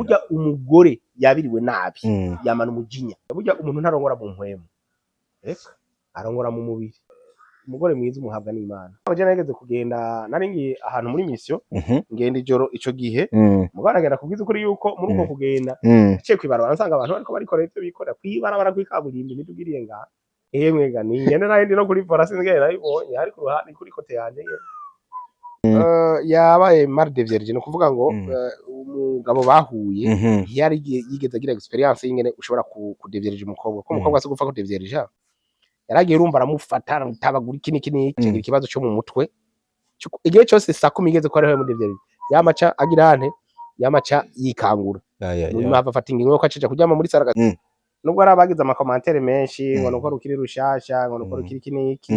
Burya umugore yabiriwe nabi yamana umujinya. Burya umuntu ntarongora mu mpwemu, reka arongora mu mubiri. Umugore mwiza umuhabwa n'Imana. Je narigeze kugenda, nari ngiye ahantu muri mission, ngenda ijoro ico gihe. Mugabo aragenda kubwiza ukuri yuko muri uko kugenda aciye kw'ibarabara nsanga abantu bariko barikorera ivyo bikorera kw'ibarabara kw'ikaburimbi, ntitugiriye ngaha. Emwe ga ningende nari ndi no kuri volant, sinzi ngene nabibonye, ariko uruhande kuri côté yanje nyene. Yabaye mal déviergé, ni ukuvuga ngo umugabo bahuye ntiyari yigeze agira expérience y'ingene ushobora kudevierge umukobwa, ko umukobwa si gupfa kudevierge. Yaragiye, urumva, aramufata, aramutabagura iki n'iki n'iki, agira ikibazo cyo mu mutwe. Igihe cyose 10:00 igeze ko ariho yamudevierge, yamaca agira ante, yamaca yikangura. Nyuma afata ingingo yuko acija kuryama muri salle. Nubwo hari abagize ama commentaires menshi ngo nuko rukiri rushasha, ngo nuko rukiri iki n'iki.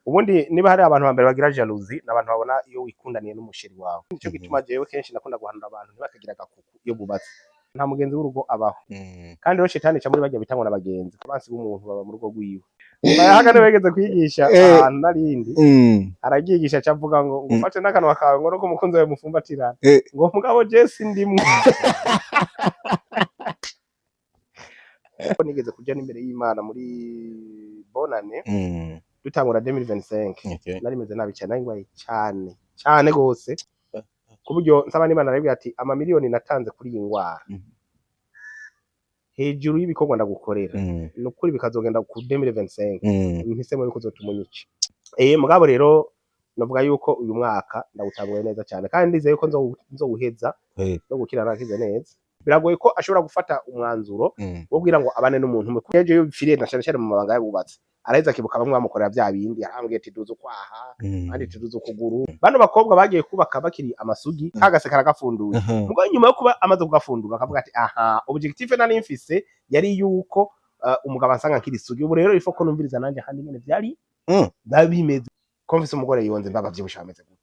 Ubundi niba hari abantu bambere bagira jalousie, n'abantu babona iyo wikundaniye n'umu chéri wawe. Nico gituma jewe kenshi nakunda guhanura abantu ntibakagira agakuku iyo bubatse. Nta mugenzi w'urugo abaho. Kandi rero shetani ica muri barya bitangwa n'abagenzi. Abansi b'umuntu baba mu rugo rwiwe. Bayahaga niwe yigeze kwigisha ahantu narindi, araryigisha, aca avuga ngo ufate n'akanwa kawe, ngo nuko umukunzi wawe mufumbatirana, ngo mugabo je sindimwe. Nigeze kuja n'imbere y'Imana muri bonane, dutangura 2025. Nari meze nabi cyane, nari ngwaye cyane cyane gose, ku buryo nsaba n'Imana, arabwira ati amamiliyoni natanze kuri iyi ngwara hejuru y'ibikorwa ndagukorera, ni ukuri bikazogenda ku 2025, mpisemo yuko uzotuma unyica. Mugabo rero novuga yuko uyu mwaka ndawutanguye neza cyane, kandi ndizeye yuko nzowuheza no gukira narakize neza. Biragoye ko ashobora gufata umwanzuro wo kugira ngo abane n'umuntu umwe, kuko ejo iyo bipfiriye, na cyane cyane mu mabanga y'abubatsi, araheza akibuka bamwe bamukorera bya bindi, arambwira ati duza ukwaha, abandi ati duza ukuguru. Bano bakobwa bagiye kubaka bakiri amasugi, kagase karagafunduye. Mugabo nyuma yo kuba amaze kugafundura, akavuga ati aha, objectif nari mfise yari yuko umugabo ansanga nkiri isugi, ubu rero ifo ko numviriza nanje ahandi nyene vyari biba bimeze. Ko mfise umugore yonze, mbaba avyibushe bameze gute?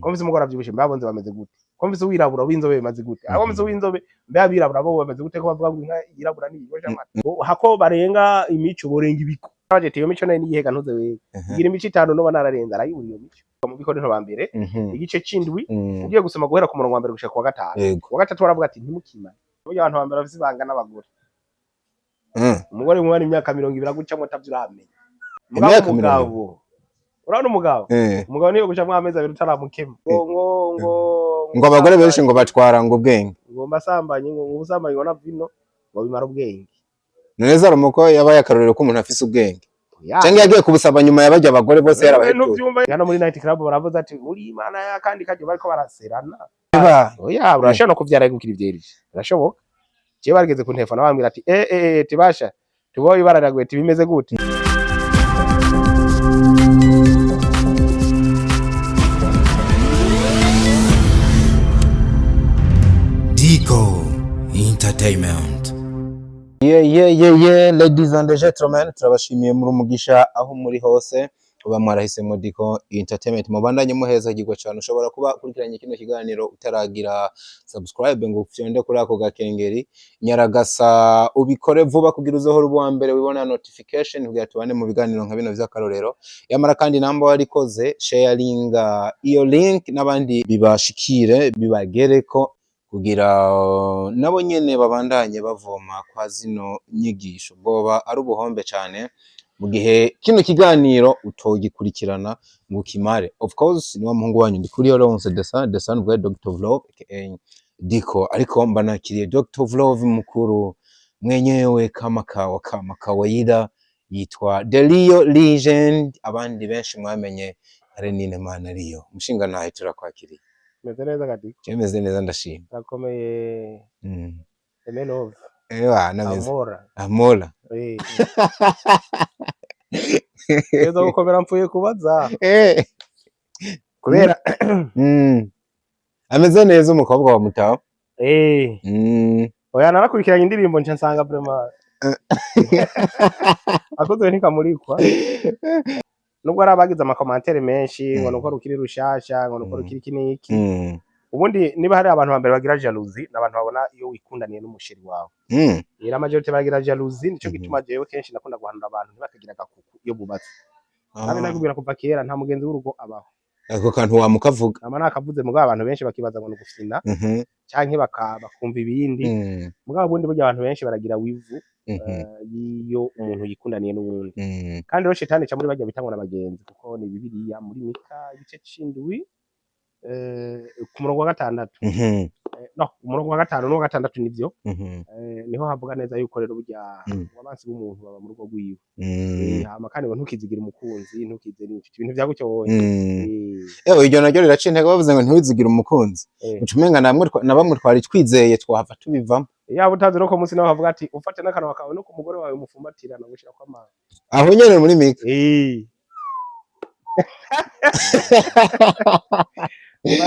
Ko mfise umugore avyibushe, mbaba bonze bameze gute? Ko mfise uwirabura w'inzobe bimeze gute? Abo mfise uw'inzobe, mbe abirabura bo bameze gute? Ko bavuga ngo inka yirabura ni ibigosha amata. Hako barenga imico, borenga ibiko. Baje iyo mico nayo niyihega, ntuze wewe igira imico itanu noba nararenze, arayibura iyo mico. Mu Bikorinto ba mbere igice c'indwi, ugiye gusoma guhera ku murongo wa mbere gushika ku wa gatanu, wa gatatu baravuga ati ntimukimane. Burya abantu ba mbere bafise ibanga n'abagore. Umugore mubana imyaka 20 agucamwo atavyo uramenya. Mugabo Imyaka 20? Umugabo, urabona umugabo, umugabo niyo gucamwo amezi 2 utaramukema, ngo ngo ngo Ngo abagore benshi ngo batwara ngo ubwenge. Ngo mbasambanyi, ngo ubusambanyi, ngo na vino ngo bimara ubwenge. None Salomo ko yabaye akarorero k'umuntu afise ubwenge, Oya. canke yagiye kubusaba nyuma yabarya abagore bose yarabahetuye? Ntuvyumva hano muri night club baravuze ati uri Imana ya kandi kajya bariko baraserana. Ba. Oya, urashobora no kuvyara gukira ivyerije, birashoboka. Jewe barigeze kuntefona bambwira ati eh eh eh, tibasha tuboye ibara riraguye, tibimeze gute? Dico Entertainment. Yeah, ladies and gentlemen, turabashimiye muri umugisha aho muri hose uba mwarahisemo Dico Entertainment. Mubandanye muhezagirwa cyane. Ushobora kuba ukurikiranye kino kiganiro utaragira subscribe ngo ufyonde kuri ako gakengeri, nyaragasa ubikore vuba kugira uzohora uba uwa mbere wibona notification, kugira tubane mu biganiro nka bino vy'akarorero. Yamara kandi namba warikoze, sharinga iyo link n'abandi bibashikire, bibagereko, kugira nabo nyene babandanye bavoma kwa zino nyigisho. Bwoba ari ubuhombe cane mu gihe kino kiganiro utogikurikirana ngo ukimare. Of course ni wa muhungu wanyu Ndikuriyo Leonce Desan Desan bwa Dr. Love aka Diko, ariko mba nakiriye Dr. Love mukuru mwenyewe kama kawa kama kawaida, yitwa The Real Legend, abandi benshi mwamenye Renine Manariyo. Umushinga ntahe, turakwakiriye. Meze neza gadiko. Meze neza, ndashima. Rakomeye. Emelove. Ewa, nameze. Amora. Amola. Eh, neza gukomera, mpfuye kubaza kubera Ameze neza umukobwa wa Mutaho. Oya, narakurikiranye indirimbo nca nsanga vraiment akozwe ntikamurikwa, nubwo hari abagize ama commentaires menshi ngo nuko rukiri rushasha, ngo nuko rukiri iki n'iki. Ubundi niba hari abantu bambere bagira jalousie, n'abantu babona iyo wikundaniye n'umu chéri wawe. Rero majorité baragira jalousie, nico gituma jewe kenshi nakunda guhanura abantu ntibakagira agakuku iyo bubatse. Kandi nakubwira kuva kera, nta mugenzi w'urugo abaho. Ako kantu wamukavuga. Nama nakavuze, mugabo abantu benshi bakibaza ngo ni ugufina canke bakumva ibindi. Mugabo ubundi burya abantu benshi baragira wivu iyo umuntu yikundaniye n'uwundi. Kandi rero shetani ca muri barya bita ngo n'abagenzi, kuko ni Bibiliya muri Mika igice c'indwi, ku murongo wa gatandatu. No umurongo wa gatanu n'uwa gatandatu nivyo. Niho havuga neza yuko rero burya abansi b'umuntu baba mu rugo rwiwe. Hama kandi ngo ntukizigire umukunzi, ntukizere inshuti, ibintu vya gutyo wowe. Ewe, iryo naryo riraca intege. Bavuze ngo ntiwizigire umukunzi, uca umenga namwe na bamwe twari twizeye twahava tubivamo. Yaba utazi no ku munsi nawe havuga ati ufate n'akanwa kawe no ku mugore wawe mufumbatirana gushirako amazi. Aho nyene muri Mika? Eh.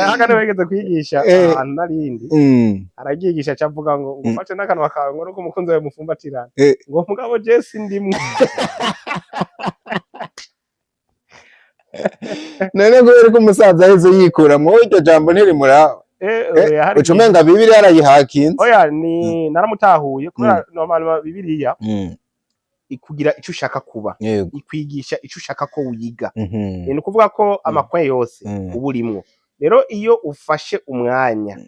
Hagane wigeze kwigisha ahantu narindi, araryigisha aca avuga ngo ufate n'akanwa kawe ngo no ku mukunzi wawe mufumbatirana, ngo mugabo je sindimwe. None kubera ko umusaza aheze yikuramwo, wowe iryo jambo ntirimuraba? Oya, hari Uca umenga Bibiliya yarayihakinze. Oya, ni naramutahuye kubera normalement Bibiliya ikugira ico ushaka kuba, ikwigisha ico ushaka ko wiga. Ni ukuvuga ko amakwe yose uba urimwo. Rero iyo ufashe umwanya,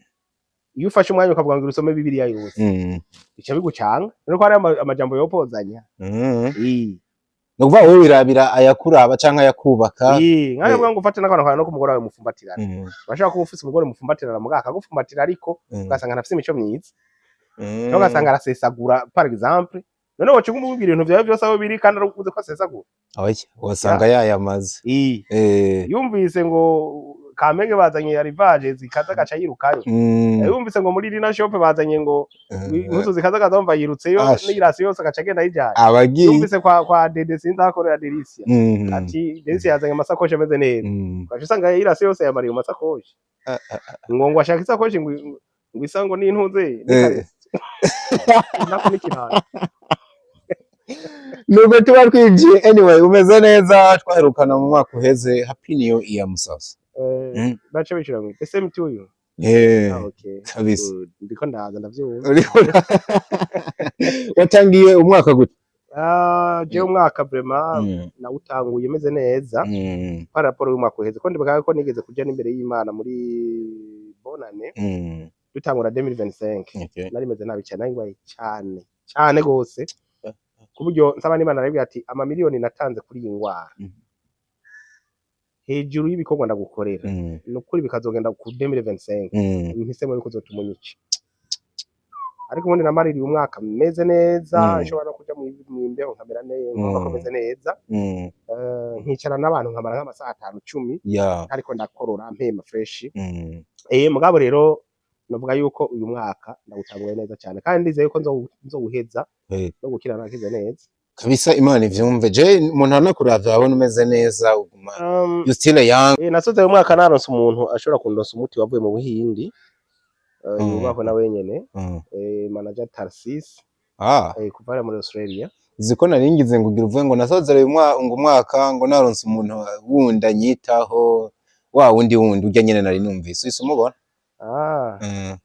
iyo ufashe umwanya ukavuga ngo usome Bibiliya yose, bica bigucanga. Rero ko hari amajambo yopozanya. Ni ukuvuga wowe wirabira ayakuraba canke ayakubaka. Nkayo uvuga ngo ufate n'akantu kawe no ku mugore wawe mufumbatirana. Urashobora kuba ufise umugore mufumbatirana, mugabo akagufumbatira ariko ugasanga ntafise imico myiza. Cyangwa ugasanga arasesagura, par exemple. None woca umubwira ibintu vyawe vyose aho biri kandi ari uzi ko asesagura? Oya, wasanga yayamaze. Yumvise ngo Kamenge bazanye arrivage zikaza agaca yirukayo. Yumvise ngo muri Rina Shop bazanye ngo impuzu zikaza akaza yumva yirutseyo Asha. n'irasi yose agaca agenda ayijanye. Abagiye. Yumvise kwa Dede, sinzi aho akorera Delicia. Ati Delicia yazanye amasakoshi ameze neza. Ugaca usanga irasi yose yamariye mu masakoshi. Ngo ashaka isakoshi ngo isa ngo n'intuze n'ikariso. Nako n'ikirato. Nubwo tuba twinjiye, anyway, umeze neza? Twaherukana mu mwaka uheze. Happy New Year, musasa. Baca bishura ngo the same to you. Ah, okay. Kabisa. Good. Ndiko ndaza ndavyumva. Watangiye umwaka gute? Ah, jewe umwaka vraiment nawutanguye meze neza par rapport y'umwaka uheze, ko ndibuka ko nigeze kuja n'imbere y'Imana muri bonane dutangura 2025. Nari meze nabi cyane, nari ngwaye cyane cyane gose, ku buryo nsaba n'Imana, arabwira ati amamiliyoni natanze kuri iyi ngwara hejuru y'ibikorwa ndagukorera, ni ukuri bikazogenda ku 2025, mpisemo yuko uzotuma unyica. Ariko ubundi namaririye umwaka meze neza, nshobora no kuja mw'imbeho nkamera neza, nkumva ko meze neza. Nkicara n'abantu nkamara nk'amasaha 5, 10, ariko ndakorora mpema fresh. Mugabo rero novuga yuko uyu mwaka ndawutanguye neza cyane, kandi ndizeye yuko nzowuheza no gukira nakize neza. Kabisa, Imana ivyumve. Je, umuntu anakuravye abona umeze neza, uguma you still young. Nasoze uyu mwaka naronse umuntu ashobora kundonsa umuti wavuye mu Buhindi, yubahwe na wenyene, manager Tarsis, kuva hariya muri Australia. Uzi ko nari ngize ngo ugira uvuge ngo nasozereye ngo umwaka ngo naronse umuntu wundi anyitaho, wa wundi wundi urya nyene nari numvise uhise umubona. Ah,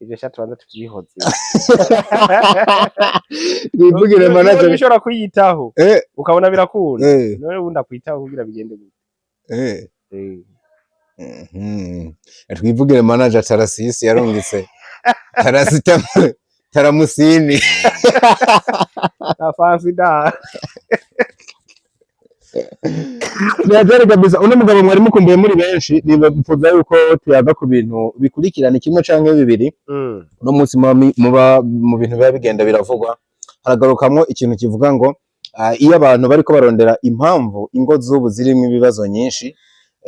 ivyo sha tubanza tuvyihoze. Twivugire Niba manager. ushobora kwiyitaho ukabona birakunda, none wundi akwitaho kugira bigende gute? Twivugire manager Tarasisi yarungitse Tarasita Taramusini. Afansi da. Nihatari kabisa. Uno mugabo mwari mukumbuye muri benshi, nifuza yuko tuyaga ku bintu bikurikirana kimwe canke bibiri. Uno munsi muba mu bintu biba bigenda biravugwa, haragarukamwo ikintu kivuga ngo iyo abantu bariko barondera impamvu ingo z'ubu zirimwo ibibazo nyinshi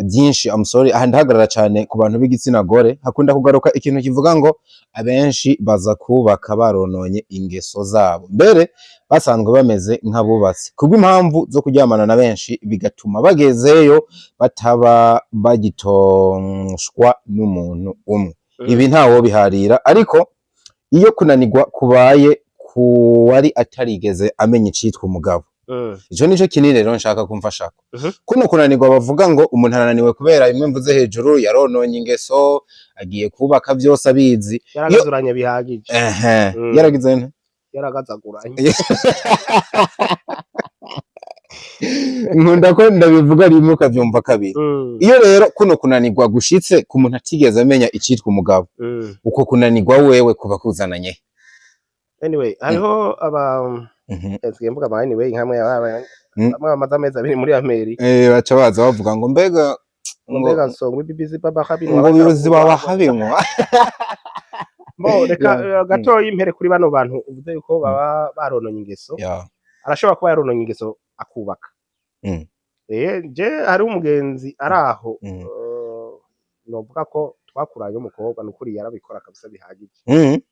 byinshi, I'm sorry, aha ndahagarara cyane ku bantu b'igitsina gore, hakunda kugaruka ikintu kivuga ngo abenshi baza kubaka barononye ingeso zabo mbere basanzwe bameze nk'abubatsi, kubw'impamvu zo kuryamana na benshi, bigatuma bagezeyo bataba bagitonshwa n'umuntu umwe. Ibi ntawo biharira, ariko iyo kunanirwa kubaye kuwari atarigeze amenya icitwa umugabo, ico nico kinini rero nshaka kumfashako. Kuno kunanirwa bavuga ngo umuntu arananiwe kubera bimwe mvuze hejuru, yarononye ingeso, agiye kubaka byose abizi. Yaragazuranye bihagije. Yaragize nte? Yaragazaguranye. Nkunda ko ndabivuga rimwe ukavyumva kabiri. Iyo rero kuno kunanirwa gushitse ku muntu atigeze amenya icitwa umugabo, uko kunanirwa wewe kuba kuzananye? Anyway, hariho aba nsigaye mvuga ama anyway nkamwe aba bamwe bamaze amezi 2 muri Amerika. Baca baza bavuga ngo mbega ngo mbega nsongwe bibizi baba habinwa ngo bibuzi baba habinywa. Bo reka gatoyi impere kuri bano bantu uvuze yuko baba barononye ingeso. Arashobora kuba yarononye ingeso akubaka. Je hariho umugenzi ari aho, novuga ko twakuranye, umukobwa nukuri yarabikora kabisa bihagije.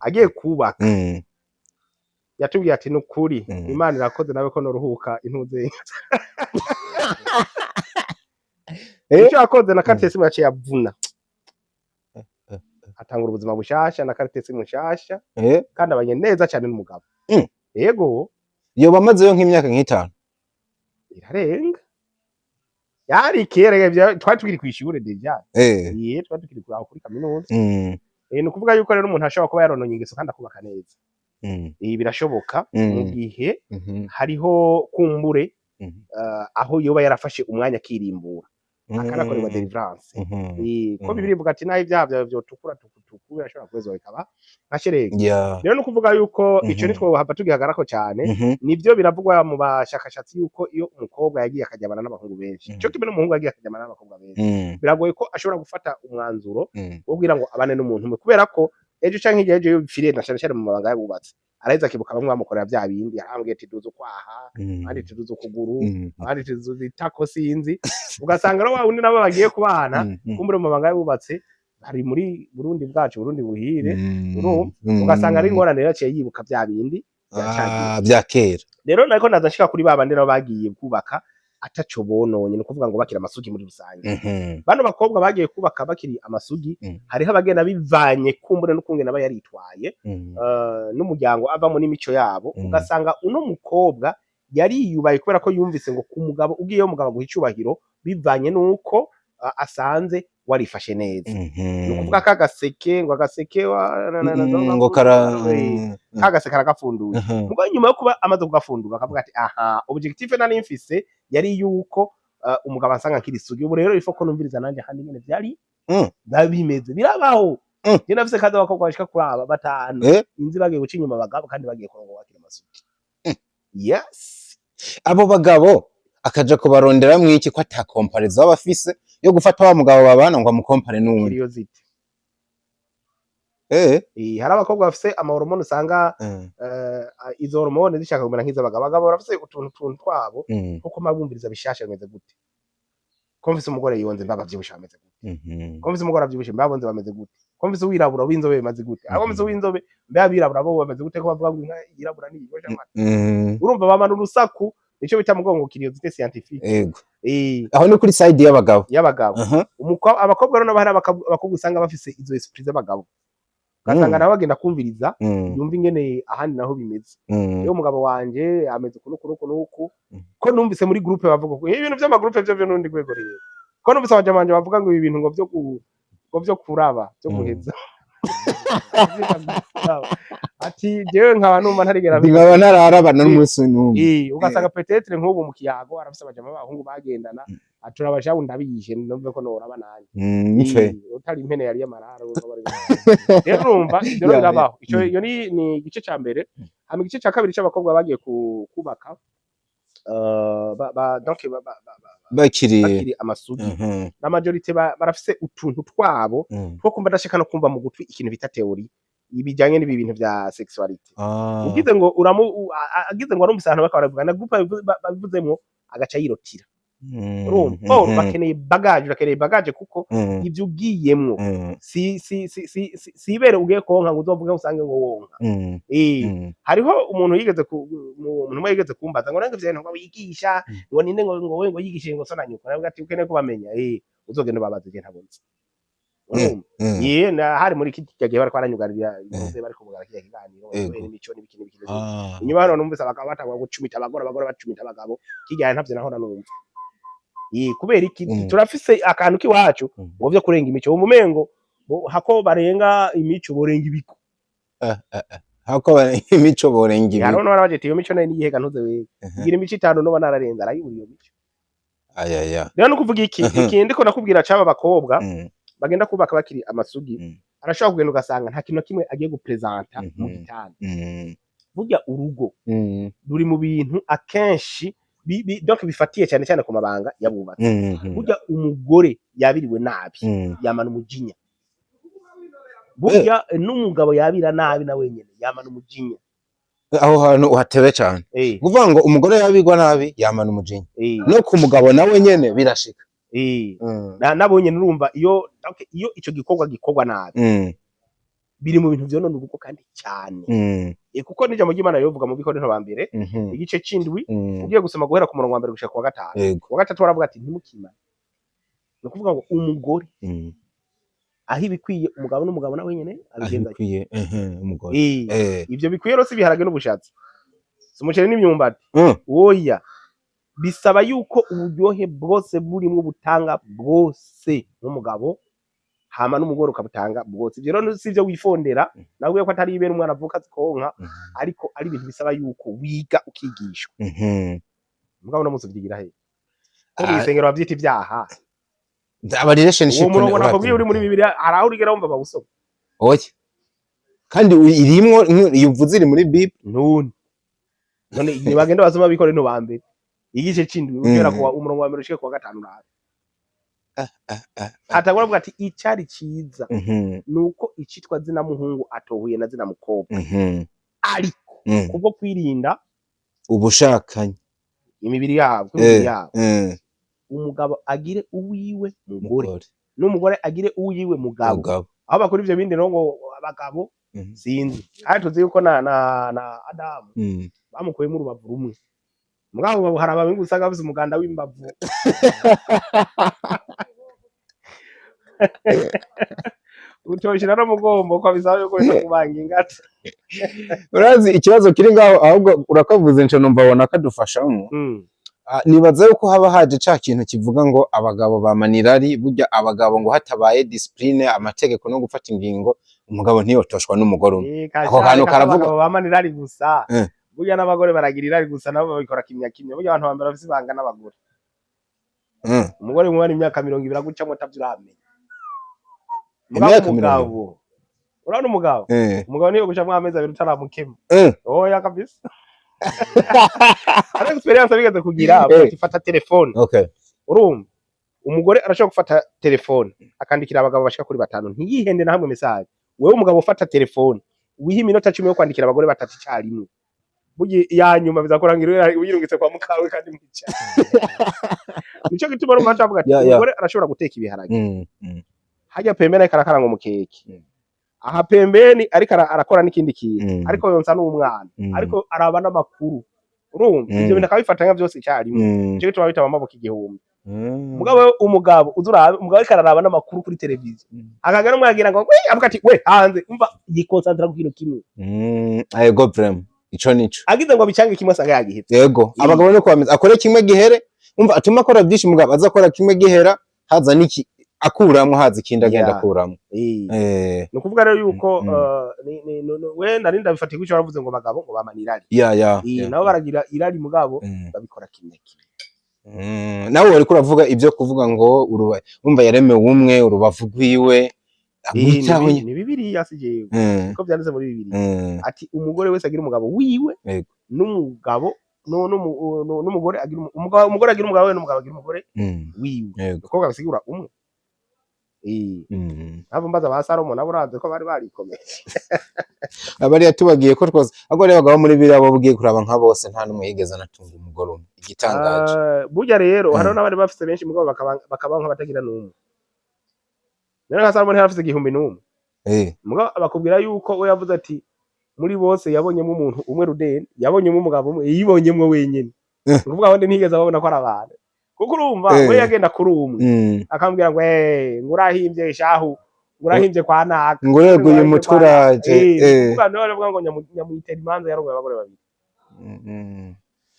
Agiye kubaka, yatubwiye ati: "Nukuri Imana irakoze nawe ko noruhuka intuze." Icyo yakoze na carte SIM yaciye avuna, atangura ubuzima bushasha na carte SIM nshasha, kandi abanye neza cyane n'umugabo. Yego. Yoba amazeyo nk'imyaka nk'itanu? Irarenga, yari kera, twari tukiri kw'ishure déjà. Iye, twari tukiri aho kuri kaminuza. Ni ukuvuga yuko rero umuntu ashobora kuba yarononye ingeso kandi akubaka neza. Ibi birashoboka mu gihe hariho kumbure aho yoba yarafashe umwanya akirimbura, akanakorerwa délivrance. Ko Bibiliya ivuga ati naho ibyaha byawe vyotukura tukutuku, birashobora kwezwa bikaba nka sheregi. Rero ni ukuvuga yuko ico nitwo hava tugihagarako cyane. Nivyo biravugwa mu bashakashatsi yuko iyo umukobwa yagiye akajyamana n'abahungu benshi, ico kimwe n'umuhungu yagiye akajyamana n'abakobwa benshi, biragoye ko ashobora gufata umwanzuro wo kugira ngo abane n'umuntu umwe, kubera ko ejo canke hirya y'ejo iyo bipfiriye, na cane cane mu mabanga y'abubatsi, araheza akibuka bamwe bamukorera vya bindi, arambwiye ati duza ukwaha, abandi tuduza ukuguru, abandi tuduza itako, sinzi. Ugasanga rero wa wundi nabo bagiye kubana, kumbure mu mabanga y'abubatsi bari muri Burundi bwacu, Burundi buhire, urumva, ugasanga ari ingorane rero, yaciye yibuka vya bindi vya cagihe. Ah, vya kera. Rero nariko naza nshika kuri ba bandi nabo bagiye kubaka ataco bononye, ni ukuvuga ngo bakiri amasugi muri rusange. Bano bakobwa bagiye kubaka bakiri amasugi, hariho abagenda bivanye kumbure n'ukungene aba yaritwaye, n'umuryango avamo n'imico yabo, ugasanga uno mukobwa yariyubaye kubera ko yumvise ngo ku mugabo ugiyeyo umugabo aguha icubahiro bivanye n'uko asanze warifashe neza. Ni ukuvuga ko agaseke ngo agaseke Ngo kara kagaseke aragapfunduye. Mugo nyuma yo kuba amaze kugafundura akavuga ati: "Aha, objectif nari mfise yari yuko umugabo ansanga nkiri isugi, ubu rero ifo ko numviriza nanje handi nyene vyari biba bimeze." Birabaho. Je nafise kazi abakobwa bashika kuri aba batanu inzi bagiye guca inyuma abagabo kandi bagiye kurongora bakiri amasugi. Yes. Abo bagabo akaja kubaronderamwo iki, ko ata comparaison aba afise yo gufata wa mugabo babana ngo amukompare n'uwundi? Curiosity. Hari abakobwa bafise ama hormones, usanga izo hormone zishaka kumera nk'iz'abagabo. Abagabo barafise utuntu tuntu twabo kuko mabumviriza bishasha bimeze gute, ko mfise umugore yonze mbaga avyibushe bameze gute, ko mfise umugore avyibushe mbe abonze bameze gute, ko mfise uwirabura w'inzobe bimeze gute, abo mfise uw'inzobe mbe abirabura bo bameze gute, ko bavuga ngo inka yirabura niyigosha amata. Urumva bamana urusaku, nico bita mugongo curiosité scientifique. Aho ni kuri side y'abagabo. Y'abagabo. Abakobwa rero nabo, hari abakobwa usanga bafise izo esprit z'abagabo, ugasanga nabo bagenda kumviriza, yumva ingene ahandi naho bimeze. Iyo umugabo wanje ameze uku nuku nuku nuku, ko numvise muri groupe bavuga ko ibintu vy'ama groupe vyo n'urundi rwego rero, ko numvise abajama banje bavuga ngo ibi bintu ngo vyo ngo vyo kuraba vyo guheza, ati jewe nkaba numva ntarigera. Nkaba ntararabana n'umunsi n'umwe. Ugasanga peut-être nk'ubu mu kiyago arafise abajama b'abahungu bagendana, atura abashabu ndabiyishe numve ko noraba nanje. Nife. Utari impene yari y'amarara urumva rero urumva ivyo rero birabaho. Ico iyo ni igice ca mbere. Hama igice ca kabiri c'abakobwa bagiye kubaka donc bakiri bakiri amasugi, la majorité barafise utuntu twabo two kumva adashaka no kumva mu gutwi ikintu bita théorie ibijanye n'ibi bintu vya sexualité. Ugize ngo uramu agize ngo arumvise ahantu bakaba baravuga na groupe babivuzemwo, agaca yirotira. Urumva, oh, bakeneye bagage, bakeneye bagage, kuko ivyo ugiyemwo si ibere ugiye konka ngo uzovuge usange ngo wonka. Hariho umuntu yigeze umuntu umwe yigeze kumbaza ngo nange ivyo bintu ngo wigisha, ngo ninde, ngo we ngo yigishije, ngo so na nyoko. Navuga ati: "Ukeneye kubamenya, uzogenda ubabaze, je ntabonze." Urumva? Ye, na hari muri iki gihe bariko baranyugarira imuze, bariko kugara kiriya kiganiro kubera imico n'ibiki n'ibiki n'ibiki. Inyuma hano numvise abagabo batangwa gucumita abagore, abagore bacumita abagabo. Kirya ntavyo nahora numva. Kubera iki? Turafise akantu k'iwacu ngo vyo kurenga imico, wumva umengo hako barenga imico borenga ibigo. Eh, eh, eh. Hako imico borenga ibi. Hariho n'abarabaje ati iyo mico nayo niyihega ntuze wewe. Igira imico 5 noba nararenze, arayibura iyo mico. Ayaya. Rero nukuvuga iki, iki ndiko nakubwira c'aba bakobwa bagenda kubaka bakiri amasugi, arashobora kugenda ugasanga nta kintu na kimwe agiye gupresenta mu gitanda. Burya urugo ruri mu bintu akenshi donc bifatiye cyane cyane ku mabanga yabubatse. Burya umugore yabiriwe nabi yamana umujinya. Burya n'umugabo yabira nabi na wenyene yamana umujinya. Aho hantu uhatebe cyane. Kuvuga ngo umugore yabigwa nabi yamana umujinya, no ku mugabo nawe nyene birashika. Nabonye nurumva iyo, okay, iyo ico gikorwa gikorwa nabi biri mu bintu vyonona urugo kandi cyane. Kuko n'ijambo ry'Imana rivuga mu Bikorinto ba mbere igice c'indwi, ugiye gusoma guhera ku murongo wa mbere gushika ku wa gatanu, ku wa gatatu baravuga ati ntimukimane. Ni ukuvuga ngo umugore aho ibikwiye umugabo, n'umugabo nawe nyene aho abigenza. Ibikwiye umugore. Ivyo bikwiye rero si ibiharage n'ubushatsi, si umuceri n'imyumbati. Oya, bisaba yuko uburyohe bwose burimwo butanga bwose nk'umugabo, hama n'umugore ukabutanga bwose. Ivyo rero si ivyo wifondera, nawe ko atari ibere umwana avuka zikonka, ariko ari ibintu bisaba yuko wiga ukigishwa. Mugabo no munsi uvyigira he ko mw'isengero bavyita ivyaha? Aba relationship. Uwo murongo nakubwiye uri muri Bibiliya, hari aho urigera wumva bawusoma? Oya, kandi irimwo iyo uvuze iri muri Bible. None none nibagenda basoma Bikorinto ba mbere igice c'indwi, ugera kuwa umurongo wa mbere ushike kuwa gatanu, urabe hatangura avuga ati icari ciza nuko icitwa zina muhungu atohuye na zina mukobwa, ariko kubwo kwirinda ubushakanyi imibiri yabo, kw'imibiri yabo, umugabo agire uwiwe mugore, mugore, n'umugore agire uwiwe mugabo. Mugabo. Aho bakora ivyo bindi rero ngo abagabo, sinzi, kandi tuzi yuko na Adamu bamukuyemo urubavu rumwe. Mugabo hari ababingu usanga bafise umuganda w'imbavu, utoshira no mugombo ko bisaba yuko biza kubanga ingata. Urazi ikibazo kiri ngaho, ahubwo urakavuze nce numva wona kadufashamo. Nibaza yuko haba haje ca kintu kivuga ngo abagabo bamana irari. Burya abagabo ngo hatabaye discipline, amategeko no gufata ingingo, umugabo ntiyotoshwa n'umugore umwe. Ako kantu karavuga. Abagabo bamana irari gusa. Burya n'abagore baragira irari gusa, nabo babikora kimya kimya. Burya abantu bambere bafise ibanga n'abagore. Umugore mubana imyaka 20 agucamwo atavyo uramenya. Mugabo Imyaka 20? umugabo, urabona umugabo, umugabo niyo gucamwo amezi 2 utaramukema. Oya kabisa, hari experience bigeze kugira. Ifata telefone. Urumva umugore arashobora gufata telefone akandikira abagabo bashika kuri batanu, ntiyihende na hamwe message. Wewe umugabo ufata telefone wiha iminota 10 yo kwandikira abagore batatu icyarimwe, burya iya nyuma bizakurangira uyirungitse kwa mukawe kandi mwicara. Nico gituma urumva avuga ati umugore arashobora guteka ibiharage, hajya pembeni ariko arakaranga umukeke, aha pembeni ariko arakora n'ikindi kintu, ariko yonsa n'umwana, ariko araba n'amakuru. Urumva ivyo bintu akabifatanya byose icyarimwe. Nico gituma bitaba amaboko igihumbi. Mugabo we umugabo uza urabe umugabo ariko araraba n'amakuru kuri televiziyo, akagera umwagira ngo we, avuga ati we hanze, umva yikonsantra ku kintu kimwe. Ego vraiment, ico nico. Agize ngo bicange kimwe asanga yagihetse. Yego. Abagabo no kwameza akore kimwe gihere, umva atuma akora byinshi, mugabo aza akora kimwe gihera, haza niki akuramwo, haza ikindi agenda akuramwo. Ni ukuvuga rero yuko we nari ndabifatiye kuco baravuze ngo abagabo ngo bamana irari. Nabo baragira irari, mugabo babikora kimwe kimwe. Nawe wariko uravuga ibyo kuvuga ngo uruba umva yaremewe umwe urubavu rwiwe agwitaho. Ni Bibiliya, si jewe, niko vyanditse muri Bibiliya, ati umugore wese agira umugabo wiwe, n'umugabo n'umugore agira umugabo, umugore agira umugabo we, n'umugabo agira umugore wiwe. Umukobwa bisigura umwe. Mpamvu mbaza ba Salomo nabo, urazi ko bari barikomeye. Abariya tubagiye ko twose, ahubwo rero abagabo muri biriya bo bugiye kuraba nka bose, nta n'umwe yigeze anatunga umugore umwe, igitangaje. Burya rero hariho n'abari bafise benshi, mugabo bakaba nk'abatagira n'umwe. Rero nka Salomo ntiyari afise 1001. Mugabo bakubwira yuko we yavuze ati muri bose yabonyemo umuntu umwe rudeni, yabonyemo umugabo umwe yibonyemwo wenyene. Ni ukuvuga abandi ntiyigeze ababona ko ari abantu, kuko urumva we yagenda kuri umwe akambwira ngo ngo urahimbye shahu, ngo urahimbye kwa naka. Ngo ureguye umutwe uraje. Kuvuga niwe baravuga ngo nyamwitera imanza yarongoye abagore babiri.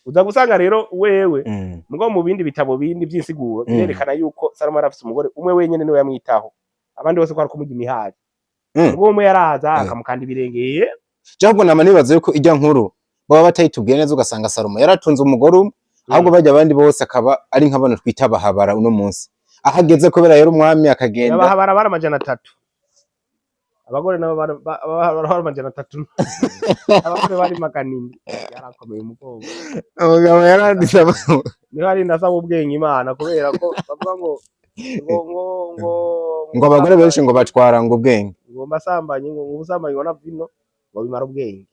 Uza gusanga rero wewe, mugabo mu bindi bitabo bindi by'insiguro birerekana yuko Salomo yari afise umugore umwe wenyene, niwe yamwitaho, abandi bose ko ari kumurya imihari. Ubwo umwe yaraza akamukanda ibirenge. Ahubwo nama nibaza yuko ijya nkuru baba batayitubwiye neza, ugasanga Salomo yaratunze umugore umwe, ahubwo bajya abandi bose akaba ari nk'abantu twita abahabara uno munsi, aho ageze kubera yari umwami akagenda. Abahabara bari 300, abagore nabo bari 300, abagore bari 400. Yarakomeye umugongo. Umugabo yaranditse. Niho ari ndasaba ubwenge Imana, kubera ko bavuga ngo ngo Ngo abagore benshi ngo batwara ngo ubwenge. Ngo mbasambanyi, ngo ubusambanyi, ngo na vino ngo bimara ubwenge.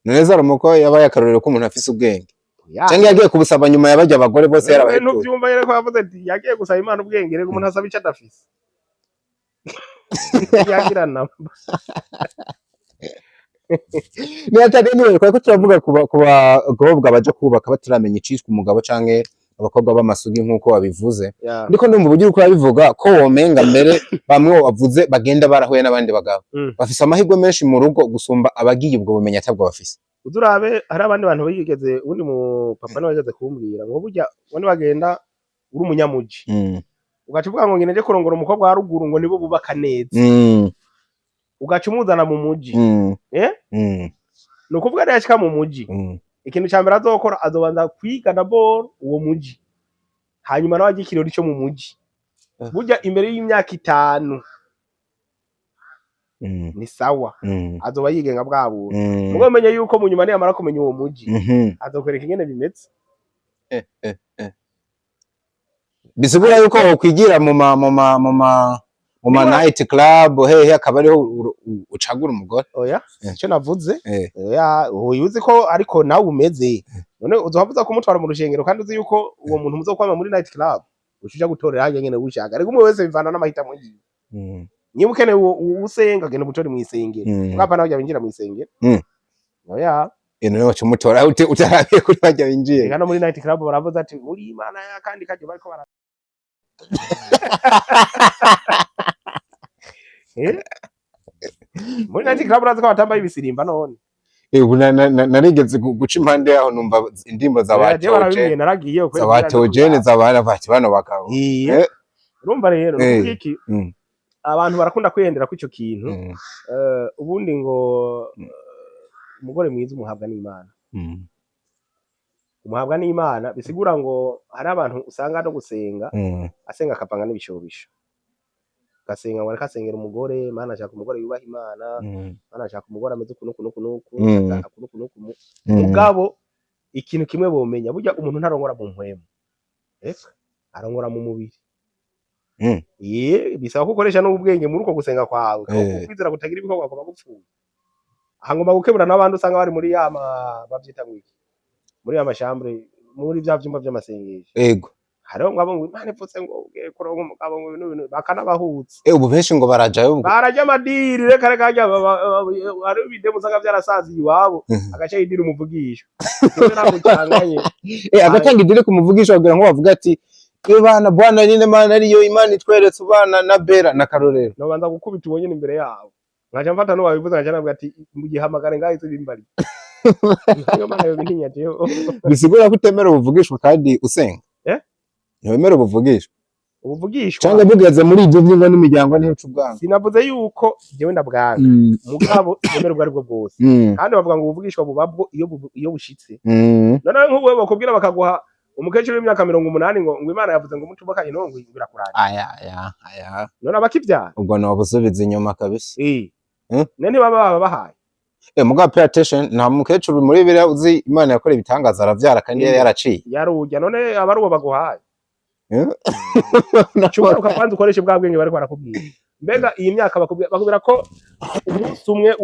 None Salomo ko yabaye akarorero k'umuntu afise ubwenge, Ya. canke yagiye kubusaba nyuma yabajya abagore bose Wewe yarabahetuye? Ntuvyumva rero ko yavuze ati yagiye gusaba Imana ubwenge? Rero umuntu asaba icyo adafise yagira namba. Ni atari niwe twari ko turavuga ku bakobwa baja kubaka bataramenya icitwa umugabo, canke abakobwa b'amasugi nk'uko wabivuze. Ndiko ndumva uburyo uriko urabivuga ko womenga mbere bamwe wavuze bagenda barahuye n'abandi bagabo bafise amahirwe menshi mu rugo gusumba abagiye ubwo bumenyi atabwo bafise. Uzurabe hari abandi bantu bigeze, ubundi mu papa niwe wigeze kumbwira ngo burya ngo nibagenda uri umunyamuji, ugaca uvuga ngo ngende nje kurongora umukobwa wa ruguru, ngo nibo bubaka neza, ugaca umuzana mu muji, eh? Ni ukuvuga rero yashika mu muji, ikintu ca mbere azokora, azobanza kwiga d'abord uwo muji, hanyuma nawe ajye ikirori co mu muji. Burya imbere y'imyaka 5 ni sawa, azoba yigenga bwa buntu. Mugo menye yuko mu nyuma niyamara kumenya uwo muji, azokwereka ingene bimeze. Bisigura yuko wokwigira mu ma night club hehe, akaba ariho ucagura umugore? Oya, icyo navuze, oya, uyu uzi ko ariko nawe umeze, none uzohavuza kumutwara mu rushengero kandi uzi yuko uwo muntu muzokwama muri night club, uca uja gutorera harya nyene ushaka. Ariko umwe wese bivana n'amahitamo yiwe. Niba ukeneye uwo usenga, genda umutore mw'isengero. Mwapa nawe binjira mw'isengero. Oya. None waca umutora utarabiye kuri barya binjiye? Eka, no muri night club baravuze ati uri Imana ya kandi kajya bariko bara. Eh? Muri night club urazi ko batambaye ibisirimba none? Ubu narigeze guca impande yaho, numva indirimbo za Oya, jewe ba barabimbwiye, Theogene, naragiyeyo kweli. za ba Theogene, za bati bano bagabo. Urumva rero, nukuvuga iki? Abantu barakunda kwihendera ko ico kintu. Ubundi ngo umugore mwiza umuhabwa n'Imana. Umuhabwa n'Imana bisigura ngo hari abantu usanga no gusenga asenga akavanga n'ibishobisho, ugasenga ngo ariko asengera umugore: Mana, ashaka umugore yubaha Imana, Mana, ashaka umugore ameze uku n'uku n'uku n'uku, uku n'uku n'uku. Mugabo ikintu kimwe bomenya, burya umuntu ntarongora mu mpwemu, eka, arongora mu mubiri. Ye, bisaba ko ukoresha n'ubwenge muri uko gusenga kwawe, kuko kwizera kutagira ibikorwa kuba gupfuye. Aha ngomba gukebura n'abandi usanga bari muri ya bavyita ngo iki, muri ya mashambre, muri vya vyumba vy'amasengesho. Hariho ngo abo ngo Imana ivutse ngo ugiye kuronka umugabo, ngo ibintu bintu bakanabahutse. Ubu benshi ngo barajayo ubwo. Barajya amadiri, reka reka, harya hariho ibidemu usanga vyarasaziye iwabo, agaca yidira umuvugisho. Jewe ntabwo canganye. Agatanga idiri ku muvugisha kugira ngo bavuge ati ibana bwana nyine Imana ariyo Imana itweretse ubana na Bera na Karorero. Nobanza gukubita uwo nyene imbere yabo, nkaca mfata n'uwabivuze, nkaca nabwira ati mugihamagare ngaho ize bimbariye. Niyo Mana yobintinya jewe. Bisigura ko utemera ubuvugishwa kandi usenga? Eh? Ntiwemera ubuvugishwa? Ubuvugishwa. Cyangwa bugeze muri ibyo by'ingo n'imiryango ntiuca ubwanga? Sinavuze yuko jewe ndabwanga, mugabo sinemera ubwo aribwo bwose. Kandi bavuga ngo ubuvugishwa buba bwo iyo bushitse. Noneho nk'ubu bakubwira, bakaguha umukecuru w'imyaka 80, ngo Imana yavuze ngo mutubakanye, none ngo birakuranye. Aya aya aya. None abakivyara. Ubwo nobusubiza inyuma kabisa. None ntibaba baba bahaye. Mugabo pay attention, nta mukecuru muri biriya uzi Imana yakora ibitangaza aravyara kandi yari yaraciye. Yarujya none aba ari uwo baguhaye. Cugaruka kwanza ukoreshe bwa bwenge bariko barakubwira. Mbega iyi myaka bakubwira ko umunsi umwe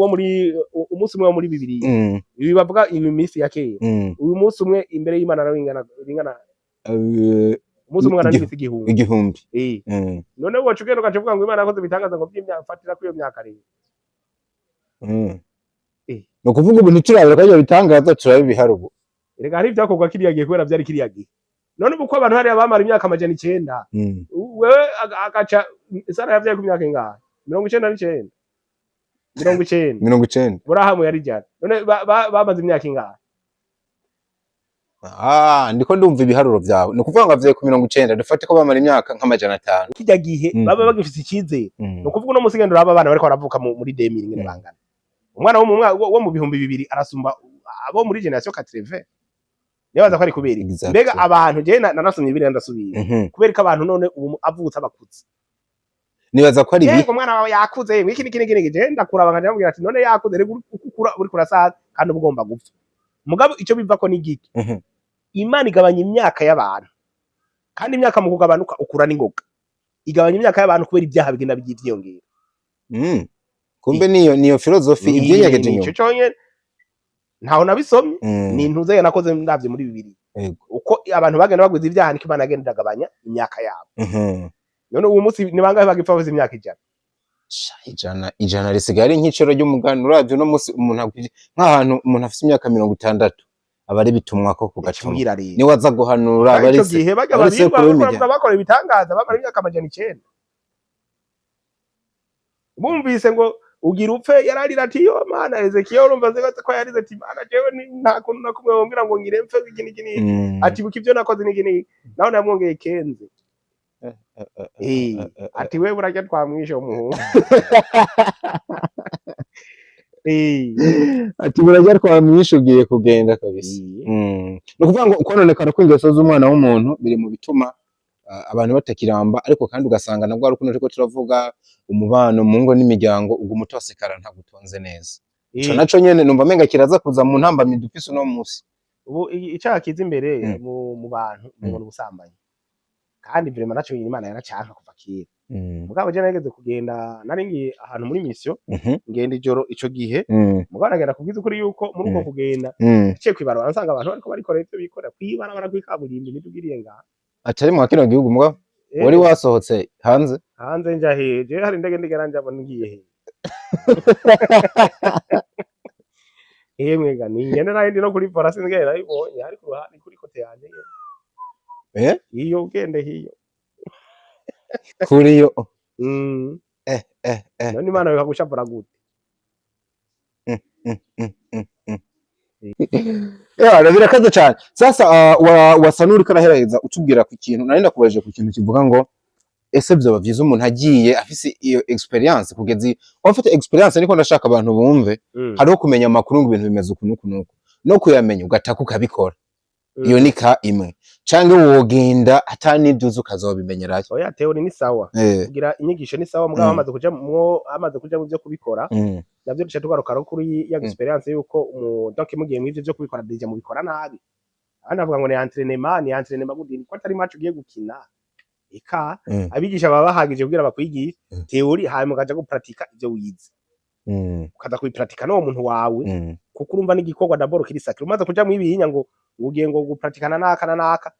wo muri Bibiliya, ibi bavuga ibi minsi ya kera, uyu munsi umwe imbere y'Imana nawe ingana umunsi umwe ungana n'iminsi 1000. 1000. None woca ugenda ugaca uvuga ngo Imana yakoze ibitangaza ngo by'imyaka, fatira kuri iyo myaka rero. Ni ukuvuga ubu ntiturabira ko ibyo bitangaza, turaba ibihari ubu. Erega hari ibyakorwa kiriya gihe kubera byari kiriya gihe. None ubu ko abantu hariya bamara imyaka 900, wewe agaca Sara yavyaye ku myaka ingahe? 99, 90. 90. Burahamu yari 100. None bamaze imyaka ingahe? Ah, ndiko ndumva ibiharuro vyawe. Ni ukuvuga ngo avyaye ku 90, dufate ko bamara imyaka nk'500. Kirya gihe baba bagifise icyizere. Ni ukuvuga uno munsi genda uraba abana bariko baravuka muri 2000 ingene bangana. Umwana wo mu mwaka wo mu 2000 arasumba abo muri génération 80. Nibaza ko ari kubera iki? Mbega abantu, je narasomye Bibiliya, ndasubira, kubera ko abantu none ubu avutse abakuze. Nibaza ko ari ibi. Yego, umwana wawe yakuze, iki niki niki niki, je ndakuraba nkaja mubwira ati: "None yakuze rero, uko ukura uri kurasaza kandi uba ugomba gupfa." Mugabo ico bivako ni igiki? Imana igabanya imyaka y'abantu, kandi imyaka mu kugabanuka ukura n'ingoga. Igabanya imyaka y'abantu kubera ibyaha bigenda vyiyongera. Kumbe niyo filozofi ibyinyegeje Nico inyuma. conyene, ntaho nabisomye. Ni ntuze nakoze ndavye muri bibiri. Uko abantu bagenda bagwiza ibyaha, niko Imana yagenda iragabanya imyaka yabo. None ubu munsi ni bangahe bagipfa bafise imyaka 100? Sha, 100 risigaye ari nk'iciro ry'umugani. Uravye uno musi umuntu akwije nk'ahantu umuntu afise imyaka 60 aba ari bitumwa ko kugatuma Kimbwira rero. niwe aza guhanura, aba ari Ico gihe bajya aba ari babirwa sekuru w'imiryango. bakora ibitangaza, bamara imyaka 900. Bumvise ngo ugira upfe, yararira ati: "Yo Mana." Ezekiel, urumva azi ko yarize ati: "Mana, jewe nta kuntu na kumwe wombwira ngo ngire mpfe iki n'iki n'iki." Ati: "Buka ibyo nakoze n'iki n'iki." Nawe namwongeye kenze. Ati: "We burarya twamwishe umuhungu." Ati: "Burarya twamwishe, ugiye kugenda kabisa." Ni ukuvuga ngo ukononekara kw'ingeso z'umwana w'umuntu biri mu bituma abantu batakiramba, ariko kandi ugasanga nabwo ari ukuntu turiko turavuga umubano mu ngo n'imiryango uguma utosekara, ntabwo utonze neza. Ico naco nyene numva menga kiraza kuza mu ntambamyi dufise uno musi. Ubu icaha kiza imbere mu bantu mubona ubusambanyi, kandi vraiment naco Imana yaracanka kuva kera. Mugabo je nageze kugenda, nari ngiye ahantu muri mission, ngenda ijoro ico gihe. Mugabo nagenda kubwiza ukuri yuko muri uko kugenda naciye kw'ibarabara, nsanga abantu bariko barikorera ivyo bikorera kw'ibarabara, kw'ikaburimbi, imiduga ngaha. Atari mwa kino gihugu mugabo wari wasohotse hanze? Hanze nja hehe? Jewe hari indege ndigera njamo? Ngiye hehe? Yemwe ga, ningende nari ndi no kuri volant, sinigeze nayibonye, ariko uruhande kuri côté yanje nyene. Iyo ugende hiyo. Kuri yo. None Imana bikagushapura gute? Yeah, birakaze cyane. Sasa wasa n'uriko araheraheza utubwira ku kintu nari nakubajije, ku kintu kivuga ngo ese vyoba vyiza umuntu agiye afise iyo experience kugeza ufite experience? Niko ndashaka abantu bumve. Hariho kumenya amakuru ngo ibintu bimeze uku n'uku n'uku, no kuyamenya ugataka ukabikora. Iyo ni ka imwe, canke wogenda ata n'ivyo uzi ukazobimenyerayo? Oya, théorie ni sawa. Kugira inyigisho ni sawa, mugabo hamaze kuja mu byo kubikora, navyo duca tugaruka no kuri ya experience yuko donc mugiye mw'ivyo vyo kubikora, déjà mubikora nabi. Abandi bavuga ngo ni entraînement, ni entraînement gute ko atari match ugiye gukina? Eka, abigisha baba bahagije kugira bakwigishe théorie, hanyuma ukaja gupratika ivyo wize, ukaza kubipratika n'uwo muntu wawe, kuko urumva n'igikorwa d'abord kiri sacré. Umaze kuja mw'ibihinya ngo ugiye ngo gupratikana n'aka na naka,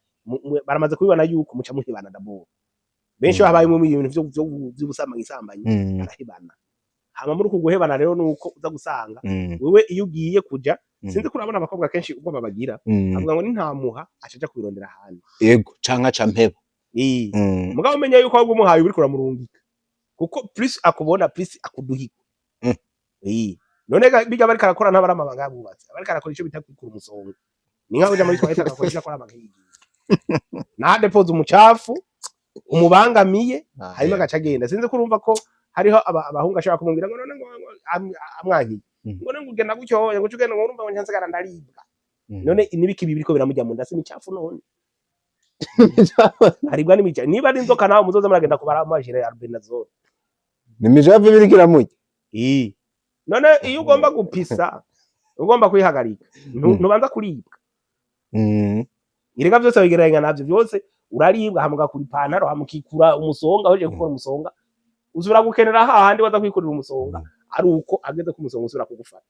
baramaze kubibona yuko muca muhebana d'abord. Benshi habayemo ibintu vy'ubusambanyi sambanyi, barahebana. Hama muri uku guhebana rero nuko uza gusanga wewe iyo ugiye kuja, sinzi ko urabona abakobwa kenshi ubwo babagira, avuga ngo nintamuha acaja kubirondera ahandi. Yego, canke aca mpeba. Mugabo umenya yuko ahubwo umuhaye uriko uramurungika, kuko plus akubona, plus akuduhika. None biga bariko arakora ntabara amabanga yabubatse, bariko arakora ico bita kwikura umusonga. Ni nkaho uja muri toilette agakora ivyo akora, amakiyigira nadepoza umucafu umubangamiye, hanyuma agaca agenda. Sinzi ko urumva ko hariho abahungu ashobora kumubwira ngo none ngo amwankiye, ngo none ngo ugenda gutyo, ngo uce ugenda, ngo urumva ngo nsansigara ndaribwa. None nibiki biriko biramujya mu nda? Si imicafu? None haribwa n'imicafu? Niba ari inzoka, nawe muzoza muragenda kubara amajire ya albendazole. Ni imicafu ibiriko iramurya. None iyo ugomba gupisa, ugomba kwihagarika, ntubanza kuribwa? Irega byose bigereranya navyo byose, uraribwa hama ugakura ipantaro, hama ukikura umusonga. Uhejeje gukora umusonga, usubira gukenera hahandi waza kwikurira umusonga, ari uko ageze ku musonga usubira kugufata.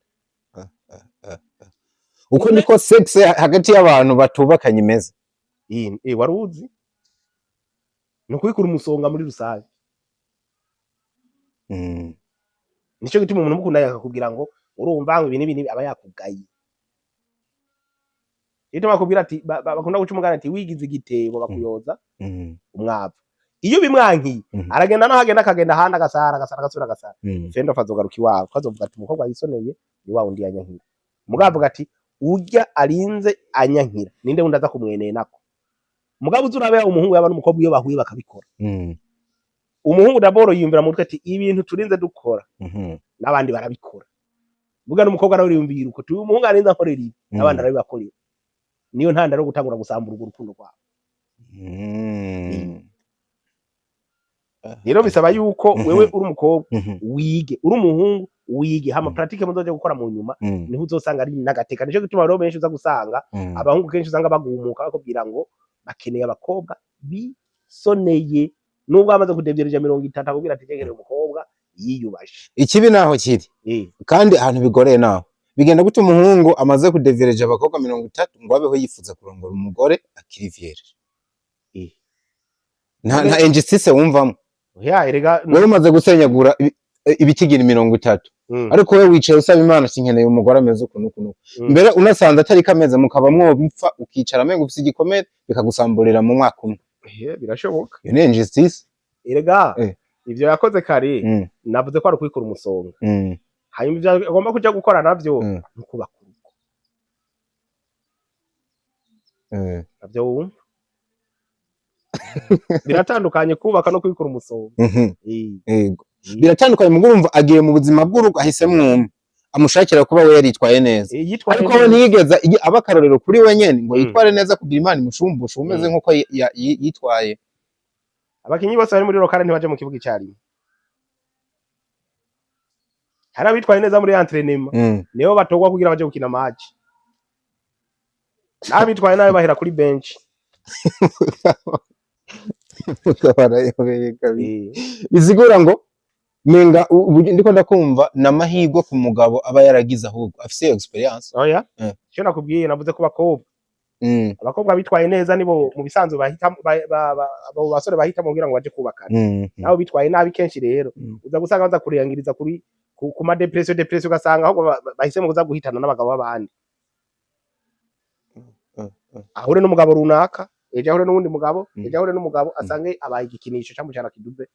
Uko niko sex hagati y'abantu batubakanye imeze. Wari uzi ni ukwikura umusonga muri rusange. Nico gituma umuntu mukundanye akakubwira ngo urumva ngo ibi n'ibi n'ibi, aba yakugaye. Gituma akubwira ati bakunda guca umugani ati: "Wigize igitebo bakuyoza umwavu." Iyo bimwankiye, aragenda, naho agenda akagenda ahandi, agasara, agasara, agasubira agasara. Fendo azogaruka iwawe, kazovuga ati: "Umukobwa yisoneye ni wa wundi yanyankira." Mugabo avuga ati: "Urya arinze anyankira, ninde wundi aza kumwenenako?" Mugabo uzi urabe umuhungu yaba n'umukobwa, iyo bahuye bakabikora, umuhungu d'abord yiyumvira mu mutwe ati: "Ibintu turinze dukora n'abandi barabikora." Muga n'umukobwa nawe uriyumvira uko tuyu umuhungu arinze ankorera ibi, n'abandi arabibakorera, niyo ntandaro yo gutangura gusambura urwo rukundo rwawe. Rero bisaba yuko wewe uri umukobwa wige, uri umuhungu wige, hama pratique muzoje gukora mu nyuma, niho uzosanga ari n'agateka. Nico gituma rero benshi uza gusanga abahungu kenshi usanga bagumuka bakubwira ngo bakeneye abakobwa bisoneye, nubwo bamaze kudevyereja 30, akubwira ati nkeneye umukobwa yiyubashe. Ikibi naho kiri kandi ahantu bigoreye naho bigenda gute, umuhungu amaze kudevereja abakobwa 30 ngo abeho yifuza kurongora umugore akiri vierge? Nta injustice wumvamo? Oya, erega Wowe umaze gusenyagura ibitigiri 30, ariko wowe wicaye usaba Imana ati nkeneye umugore ameze uku n'uku n'uku. Mbere unasanze atari kameze, mukaba mwobipfa, ukicara amenga ufise igikomere, bikagusamburira mu mwaka umwe. Birashoboka. Iyo ni injustice. Erega ivyo yakoze kare, navuze ko ari ukwikura umusonga. Hanyuma ivyo agomba kuja gukora navyo ni ukubaka urugo. Navyo wumva biratandukanye, kubaka no kwikura umusonga. Yego, biratandukanye. Mugo urumva agiye mu buzima bw'urugo, ahisemwo umwe amushakira kuba we yaritwaye neza. Yitwaye Ariko we neza. ntiyigeze aba akarorero kuri we nyene ngo yitware neza kugira Imana imushumbushe umeze nk'uko yitwaye. Abakinyi bose bari muri locale ntibaje mu kibuga icyarimwe. Hari abitwaye neza muri entraînement, nibo batogwa kugira baje gukina match, n'abitwaye nabi bahera kuri bench. Barayobeye kabiri. Bisigura ngo menga ubu ndiko ndakumva n'amahirwe ku mugabo aba yaragize, ahubwo afise iyo experience. Oya. Icyo nakubwiye, navuze ku bakobwa. Abakobwa bitwaye neza nibo mu bisanzwe bahitamo, abo basore bahitamo kugira ngo baje kubakana. Nabo bitwaye nabi kenshi rero uza gusanga baza kuriyangiriza kuri ku ma dépression, ugasanga ahubwo bahisemo kuza guhitana n'abagabo b'abandi. Ahure n'umugabo runaka, ejo ahure n'uwundi mugabo, ejo ahure n'umugabo, asange abaye igikinisho camucana kidube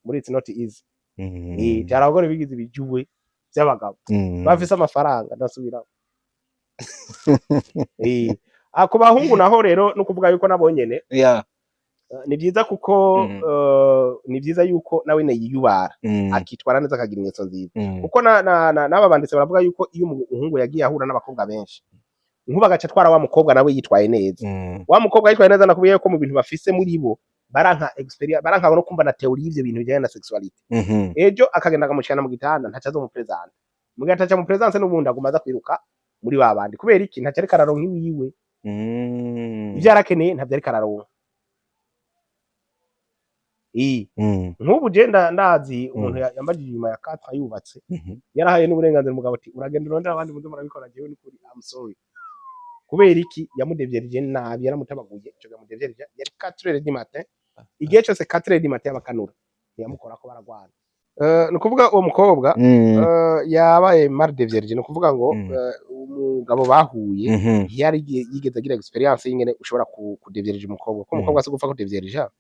muri it's not easy. Byari abagore bigize ibijuwe by'abagabo bafise amafaranga, ndasubiramo. Ku bahungu naho rero no kuvuga yuko nabo nyene ni byiza kuko ni byiza yuko nawe nyene yiyubara, akitwara neza, akagira ingeso nziza, kuko n'aba banditsi baravuga yuko iyo umuhungu yagiye ahura n'abakobwa benshi, nkuba agaca atwara wa mukobwa nawe yitwaye neza, wa mukobwa yitwaye neza, nakubwiye ko mu bintu bafise muri bo baranka experience, baranka no kumva na théorie y'ivyo bintu bijyanye na sexualité. Ejo akagenda akamushikana mu gitanda, ntaco azomupresenta. Mugihe ataca mu présente, n'ubundi aguma aza kwiruka muri ba bandi. Kubera iki? Ntaco ariko araronka iwiwe. Ivyo yarakeneye ntavyo ariko araronka. Nk'ubu je ndazi umuntu yambajije inyuma ya 4 yubatse, yarahaye n'uburenganzira umugabo ati uragenda urondera abandi muze murabikora, jewe n'ukuri I'm sorry. Kubera iki? Yamudevyerije nabi, yaramutabaguye. Ico gihe amudevyerije yari 4 heures du matin. Igihe cose 4 heures du matin yabakanura, ntiyamukorako, baragwana. Ni ukuvuga uwo mukobwa yabaye mal déviergé, ni ukuvuga ngo umugabo bahuye ntiyari yigeze agira experience y'ingene ushobora kudevyereja umukobwa, kuko umukobwa si gupfa kudevyereja.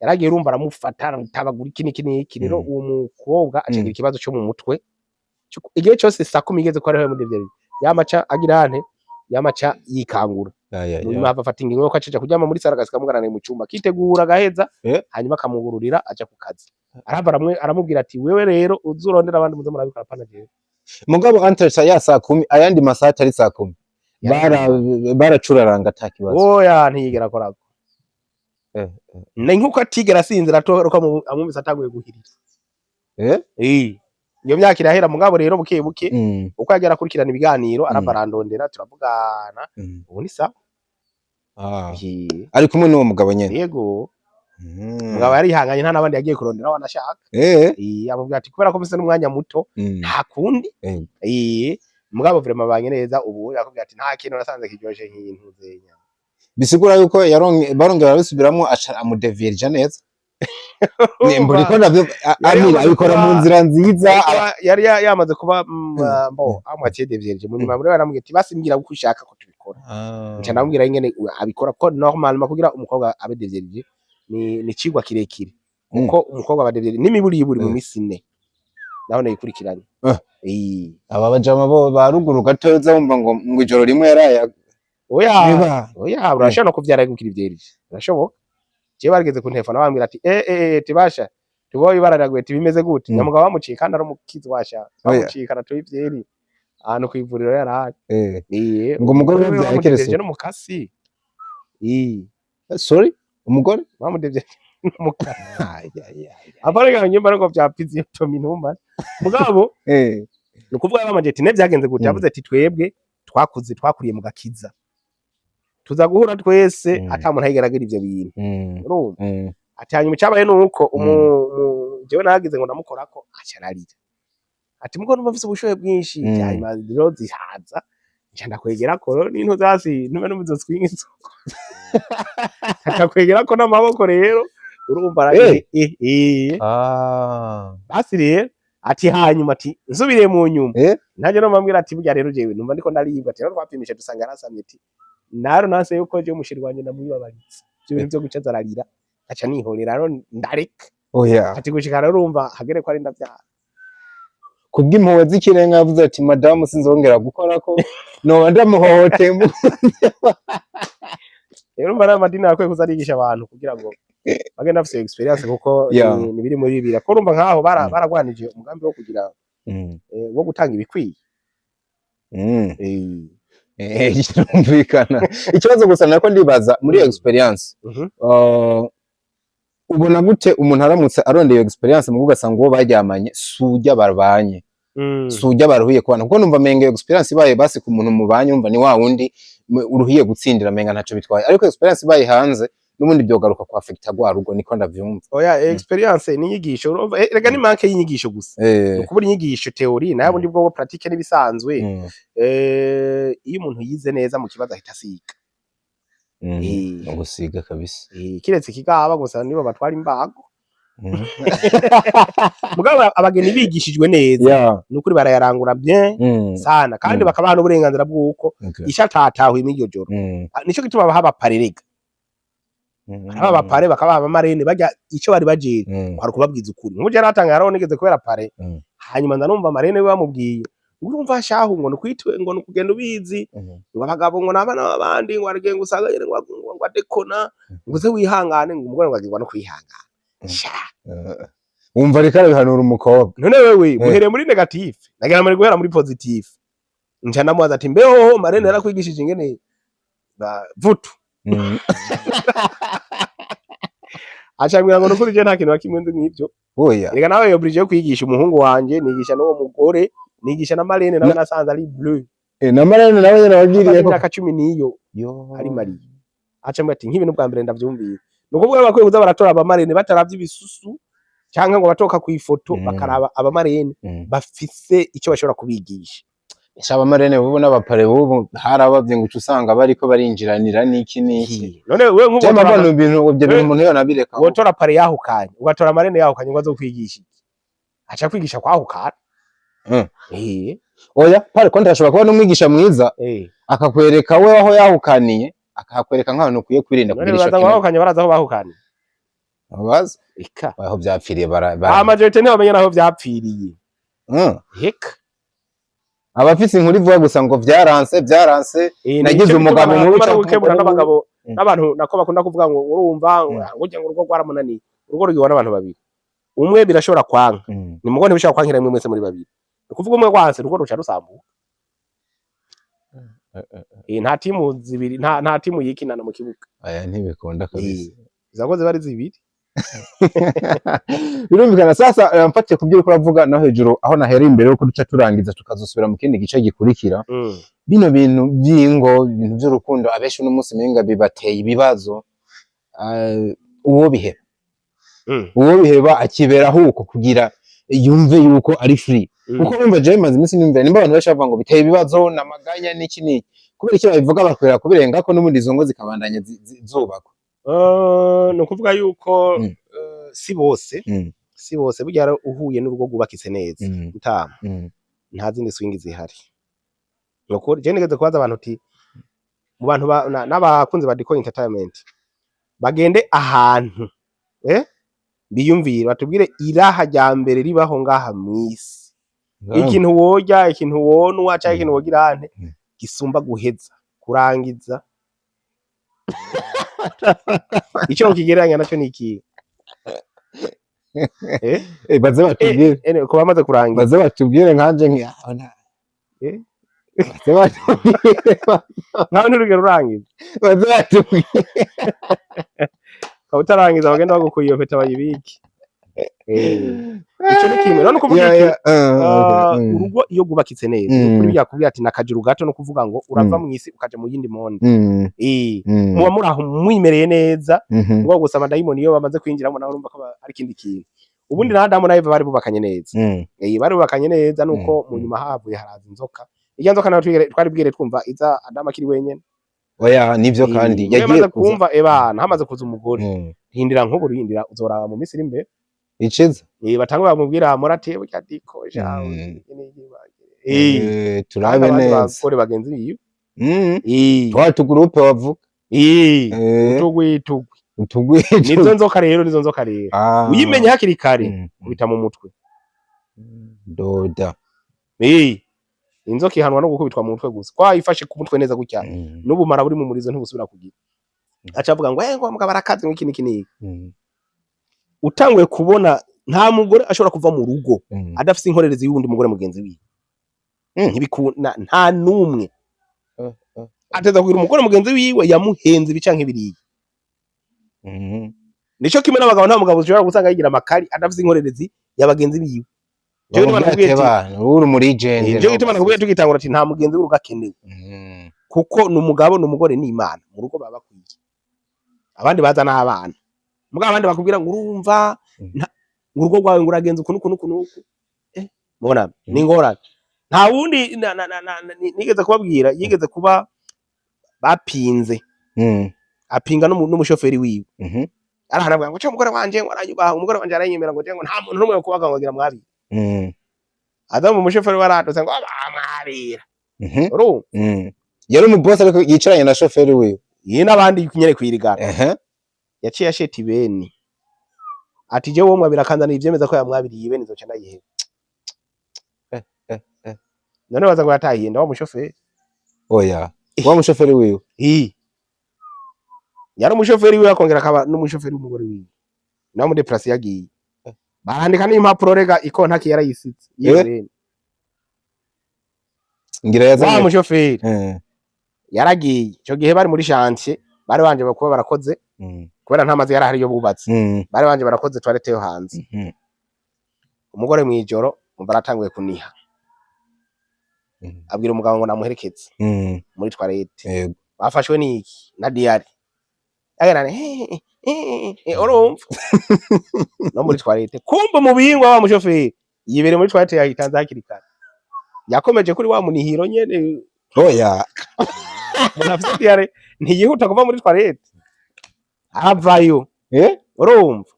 Yaragiye urumva aramufata, aramutabagura, iki n'iki n'iki. Rero uwo mukobwa acagira ikibazo cyo mu mutwe. Igihe cyose saa 10 igeze ko ariho yamudevyereje, yamaca agira ante? Yamaca yikangura. Ya, ya, Mu nyuma ya. hava afata ingingo yuko acaja kuryama muri salle, agasika amugaraniye mu cumba, akitegura agaheza, hanyuma akamugururira aja ku kazi. Arahava aramubwira ati wewe rero uze urondera abandi muze murabikora, pana jewe. Mugabo entre ya saa 10, ayandi masaha atari saa 10, baracuraranga ata kibazo? Oya, ntiyigera akorako. Ni nkuko atigera asinzira atoroka amwumvise ataguye guhirira. Iyo myaka irahera, mugabo rero buke buke uko yagera akurikirana ibiganiro, arava arandondera, turavugana. Ubu ni sawa. Ari kumwe n'uwo mugabo nyene? Yego. Mugabo yarihanganye, nta n'abandi yagiye kurondera wanashaka. Amubwira ati kubera ko mfise n'umwanya muto, nta kundi. Mugabo vraiment abanye neza ubu. Yakubwira ati nta kintu nasanze kiryoshe nk'intuzenya. Bisigura yuko barongera barabisubiramwo, aca amudevirja neza. Mbona ko navyo Yari Amina yamaze abikora mu nzira nziza. Yari yamaze kuba bo amwatiye déviergé. Mu nyuma muri baramubwira ati basi mbwira uko ushaka ko tubikora. Nca ndamubwira ingene abikora, ko normalement kugira umukobwa abe déviergé ni cigwa kirekire, kuko umukobwa aba déviergé n'imiburiburi mu misi 4 naho nayikurikiranye. Aba bajama bo ba ruguru gatoza wumva ngo ijoro rimwe yaraya. Oya. Niba. Oya, urashobora no kuvyara gukira ivyerije, birashoboka. Jewe barigeze kuntelefona bambwira ati tibasha tuboye ibararaguye, tibimeze gute? Nyamugabo bamuciye kandi ari umukizi washa. Oya. Bamuciye karatoye ivyeri. Ahantu kw'ivuriro yarahari. Ngo umugore Umugore yabyaye bamudevyeje keretse n'umukasi. Sorry, umugore Bamudevye n'umukasi. Ay, ay, ay. Aparega nyumba ariko vya physiotomie ntumba. Mugabo ni ukuvuga bamanje ati ne vyagenze gute? Yavuze ati twebwe twakuze, twakuriye mu gakiza, tuza guhura twese ata muntu ayigaragara ivyo bintu. Urumva? Ati hanyuma icabaye nuko jewe naragize ngo ndamukorako, aca ararira, ati mugo numva mfise ubushuhe bwinshi. Hanyuma rero zihaza, nca ndakwegerako rero n'intu zasi ntume numva izo swingi, ndakwegerako n'amaboko rero, urumva? Basi rero ati hanyuma ati nsubiriye mu nyuma, nanjye no mbabwira ati burya rero jewe numva ndiko ndaribwa, ati rero twapimishe dusanga yarasamye, ati naro nase yuko jewe umushiri wanje ndamwibabaritse ivyo bintu vyo guca ararira, aca nihorera rero ndareka. Oya. Ati gushika rero urumva hagere ko ari ndavyara. Kubw'impuhwe z'ikirenga yavuze ati madamu sinzongera gukora ko noba ndamuhohoteye. Rero urumva n'amadini arakwiye kuza arigisha abantu kugira ngo bagende bafise experience, kuko ni biri muri bibiri, ko urumva nkaho baragwanije umugambi wo kugira wo gutanga ibikwiye. Kirumvikana. Ikibazo gusa nako ndibaza muri iyo experience, ubona gute umuntu aramutse arondeye iyo experience mu ugasanga uwo baryamanye sujya babanye, sujya baruhiye kubana? Kuko numva menga iyo experience ibaye basi ku muntu mubanye, umva ni wa wundi uruhiye gutsindira, menga ntaco bitwaye, ariko experience ibaye hanze n'ubundi byogaruka kwa affecta rwa rugo, niko ndavyumva. Oya, experience ni inyigisho, urumva, rega ni manque y'inyigisho gusa. Ukubura inyigisho théorie, nayo bundi bwo pratique n'ibisanzwe. Iyo umuntu yize neza mu kibazo ahita asiga. Ugusiga kabisa. Kiretse kigaba gusa nibo batwara imbago. Mugabo abageni bigishijwe neza, nukuri barayarangura bien sana, kandi bakabaha n'uburenganzira bw'uko isha atatahuye mw'iryo joro. Ah, nico gituma baha aba parrain rega. Haba aba parrain, bakabaha aba marraine, barya ico bari bajeje kwari ukubabwiza ukuri. Nk'ubu je naratanga, haraho nigeze kubera parrain, hanyuma nza numva marraine we bamubwiye ngo urumva shahu, ngo nukwitwe, ngo nukugenda ubizi, ngo abagabo ngo nabana b'abandi, ngo aragiye ngo usanga nyene ngo adekona, ngo uze wihangane, ngo umugore ngo agirwa no kwihangana. Sha. Wumva ariko arabihanura umukobwa. None wewe muhereye muri négatif, nagira muri guhera muri positif. Nca ndamubaza ati mbeho marraine yarakwigishije ingene ba vutu? Aca ambwira ngo nukuri je nta kintu na kimwe nzi nk'ivyo. Oya. Reka nawe yobrije yo kwigisha umuhungu wanje, nigisha n'uwo mugore, nigisha na marraine nawe nasanze ari bleu. Na marraine nawe nyene wabwiriye ko imyaka 10 niyo Yo. ari mariye, aca ambwira ati nk'ibi n'ubwa mbere ndavyumvise. Ni ukuvuga bakwiye kuza baratora aba marraine bataravye ibisusu canke ngo batoka kw'ifoto, bakaraba aba marraine bafise ico bashobora kubigisha. Sha, aba marraine bubu n'aba parrain bubu harabavye ngo uca usanga bariko barinjiranira n'iki n'iki. None wewe nk'ubu Je mbona ibintu ibyo bintu umuntu yonabireka. Wotora parrain yahukanye, ugatora marraine yahukanye, ngo azokwigisha iki? Aca kwigisha kwahukana. Oya, pare ko ndashobora kuba n'umwigisha mwiza, akakwereka we aho yahukaniye, akahakwereka nk'ahantu ukwiye kwirinda None kugira ico baza ngo kintu. bahukanye, baraza aho bahukaniye? Bazi Eka. aho vyapfiriye bara A majorité ntibamenya naho vyapfiriye. Eka. Abafise inkuru ivuga gusa ngo vyaranse vyaranse, nagize Nico umugabo gituma mubi bari canke gukebura umugore mubi. n'abagabo n'abantu nako bakunda kuvuga ngo urumva ngo ujya ngo urugo rwaramunaniye. Urugo rugirwa n'abantu babiri, umwe birashobora kwanka, ni mugo ntibishobora kwankira rimwe mwese muri babiri. Ni ukuvuga umwe rwanse, urugo ruca rusambuka. Nta timu zibiri, nta timu yikinana mu kibuga. Aya ntibikunda kabisa. Izo ngo ziba ari zibiri. Birumvikana. Sasa mfatiye ku byo uriko uravuga no hejuru aho nahereye imbere yuko duca turangiza, tukazosubira mu kindi gice gikurikira, bino bintu by'ingo, ibintu by'urukundo, abenshi uno munsi menga bibateye ibibazo. Uwo biheba, uwo biheba akiberaho uko kugira yumve yuko ari free, kuko urumva jewe maze iminsi nimvira nimba abantu benshi bavuga ngo biteye ibibazo n'amaganya n'iki n'iki, kubera icyo babivuga bakwera kubirenga ko n'ubundi izo ngo zikabandanya zubakwa. Ni ukuvuga yuko si bose, si bose. Burya rero uhuye n'urugo rwubakitse neza, ntama, nta zindi swingi zihari. Nukuri je nigeze kubaza abantu uti mu bantu n'abakunzi ba Dico Entertainment bagende ahantu biyumvire, batubwire iraha rya mbere ribaho ngaha mw'isi, ikintu worya, ikintu wonwa canke ikintu wogira ante gisumba guheza kurangiza, ico kigereranya naco ni ikihe? Baze batubwire. Ku bamaze kurangiza. Baze batubwire nkanje Baze batubwire. Nkawe nturigera urangiza. Baze batubwire. Ukaba utarangiza, bagenda bagukuye iyo mpeta bayibike. Ico ni kimwe. None ukuvuga iki? Yeah, okay. Urugo iyo rwubakitse neza, ukuri byakubwira ati nakajuru gato, no kuvuga ngo urava mu isi ukaja mu yindi monde. Muba muri aho mwimereye neza. Ngo gusa amadayimoni iyo bamaze kwinjiramo nawe urumva ko ari ikindi kintu. Ubundi na Adamu na Eva bari bubakanye neza. Bari bubakanye neza, nuko mu nyuma havuye haraza inzoka. Irya nzoka nayo twari bwire twumva iza Adamu akiri wenyene. Oya, nivyo, kandi yagiye yagiye kuza. Kumva ebana hamaze kuza umugore, hindira nk'ubu, rindira uzoraba mu minsi iri imbere. Iciza. Batangwe bamubwira murate burya diko jawe. Turabe neza. Abagore bagenzi biwe. Twa tugurupe wavuga. Utugwi tugwi. Utugwi. Nizo nzoka rero, nizo nzoka rero. Uyimenye hakiri kare, kubita mu mutwe. Doda. Inzoka ihanwa no gukubitwa mu mutwe gusa, kwayifashe ku mutwe neza gutya, n'ubumara buri mu murizo ntibusubira kugira. Aca avuga ngo ngo mugabo arakaze, ngo iki niki niki. Utanguye kubona nta mugore ashobora kuva mu rugo adafise inkorerezi y'uwundi mugore mugenzi wiwe. Ntibikunda, nta numwe. Ateza kugira umugore mugenzi wiwe yamuhenze ibi canke biriya. Nico kimwe n'abagabo, nta mugabo ushobora gusanga yigira amakari adafise inkorerezi ya bagenzi biwe. Jewe niba nakubwiye ati- Bana uri muri legend. Nico gituma nakubwiye tugitangura ati nta mugenzi w'urugo akenewe, kuko ni umugabo n'umugore n'Imana mu rugo baba bakwiye. Abandi baza n'abana, mugabo abandi bakubwira ngo urumva ngo urugo rwawe ngo uragenza uku n'uku n'uku n'uku. Mubona ni ingorane. Nta wundi nigeze kubabwira yigeze kuba bapinze, apinga n'umushoferi wiwe. Arahanavuga ngo cyo umugore wanje ngo aranyubaha, umugore wanje aranyemera, ngo je ngo nta muntu n'umwe kubaga ngo agira mwabira. Aza mu mushoferi waradutse ngo aba mwabira. Urumva? Yari umubosi ariko yicaranye na shoferi wiwe. Iyi n'abandi nyene kwirigara. Yaciye asheta ibeni ati je wowe mwabira akanzanira ivyemeza ko yamwabiriye, ibeni nzoca ndayiheba. None baza ngo yatahiye nda wa mushoferi. Oya, wa mushoferi wiwe. Yari umushoferi wiwe, akongera akaba n'umushoferi w'umugore wiwe, nawe muri déplace yagiye barandika n'impapuro rega, ikontaki yarayisitse y'iyo beni. Ngira Wa yazanye mushoferi yaragiye ico gihe bari muri chantier, bari banje kuba barakoze, kubera nta mazi yarahari yo bubatse, bari banje barakoze toilette yo hanze. Umugore mw'ijoro umva aratanguye kuniha. Abwira umugabo ngo namuherekeze muri toilette. Bafashwe n'iki? Na diarrhée. Agerane urumva no muri toilette, kumva mu bihingwa wa mushoferi yibereye muri toilette, yahitanze hakiri kare, yakomeje kuri wa munihiro nyene. Oya. Umuntu afite diarrhée ntiyihuta kuva muri toilette, aravayo. Urumva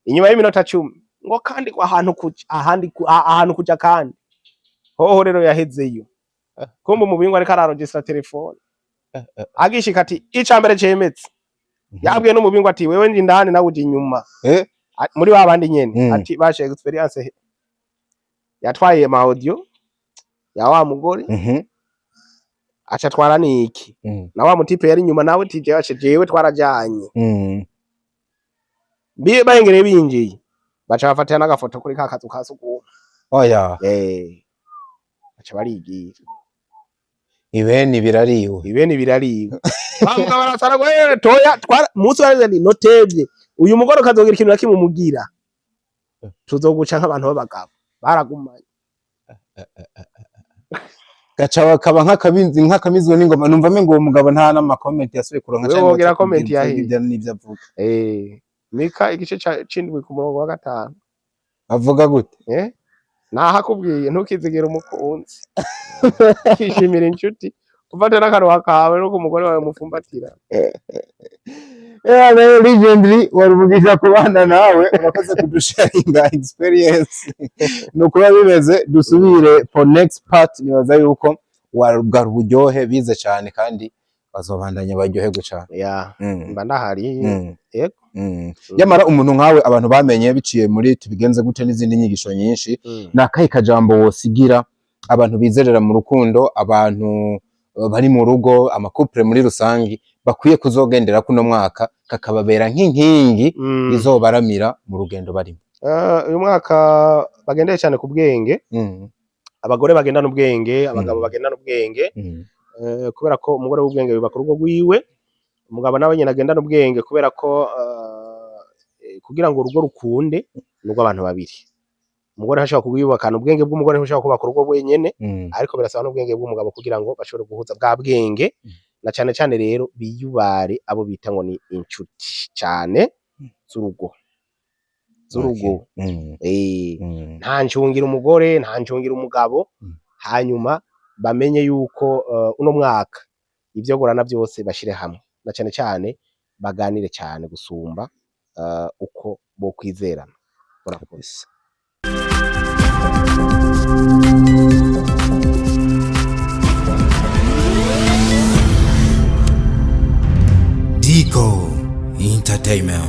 inyuma y'iminota 10 ngo kandi ngo ahantu kuja ahandi ahantu kuja kandi hoho rero yahezeyo. Kumva mu bihingwa ariko ararogestra telefone, agishika ati icambere cemetse. Yabwiye n'umubingwa ati wewe ndi indani nawe uje inyuma. Muri ba bandi nyene. Ati bashe experience he. Yatwaye ama audio ya wa mugore, aca atwara niki na wa mutipe yari inyuma nawe ati jewe jewe twarajanye. Biye bahengereye binjiye, baca bafatira n'agafoto kuri ka kazu ka sugumwe. Oya. Baca barigira. Ibeni birariwe. Ibeni birariwe. Bamuga barasara ngo toya twara munsi wa ni notevye uyu mugore ukazogira ikintu na kimwe umugira, tuzoguca nk'abantu b'abagabo baragumanye. Gaca bakaba nk'akabinzi nk'akamizwe n'ingoma. Numva mengo uwo mugabo nta n'ama comment yasubiye kuronka Wewe canke ngo wogira ace comment kubwira yahe? ivyo n'ivyo avuga. Mika igice c'indwi ku murongo wa 5. Avuga gute? Nahakubwiye ntukizigire umukunzi, kishimira inshuti, ufate n'akanwa kawe nuko umugore wawe mufumbatira. Rero legendary wari umugisha kubana nawe, urakoze kudusharinga experience. Ni ukuba bimeze, dusubire for next part. Nibaza yuko bwari uburyohe bize cyane kandi bazobandanya baryoherwe cyane. Ya, mba ndahari. Yego. Yamara umuntu nkawe abantu bamenye biciye muri tubigenze gute n'izindi nyigisho nyinshi, ni akahe kajambo wosigira abantu bizerera mu rukundo, abantu bari mu rugo, ama couple muri rusangi, bakwiye kuzogendera kuno mwaka kakababera nk'inkingi izobaramira mu rugendo barimo? Uyu mwaka bagendeye cyane ku bwenge. Abagore bagendana ubwenge, abagabo bagendana ubwenge, kubera ko umugore w'ubwenge yubaka urugo rwiwe, umugabo nawe nyene agendana ubwenge, kubera ko kugira ngo urugo rukunde ni urw'abantu babiri. Umugore ntashobora kurwubakana, ubwenge bw'umugore ntushobora kubaka urugo wenyene, ariko birasaba n'ubwenge bw'umugabo kugira ngo bashobore guhuza bwa bwenge. Na cane cane rero biyubare abo bita ngo ni inshuti cane z'urugo. Nta ncungira umugore, nta ncungira umugabo. Hanyuma bamenye yuko uno mwaka ivyo gorana byose bashire hamwe, na cane cane baganire cane gusumba uko bokwizerana. Murakoze. Dico Entertainment.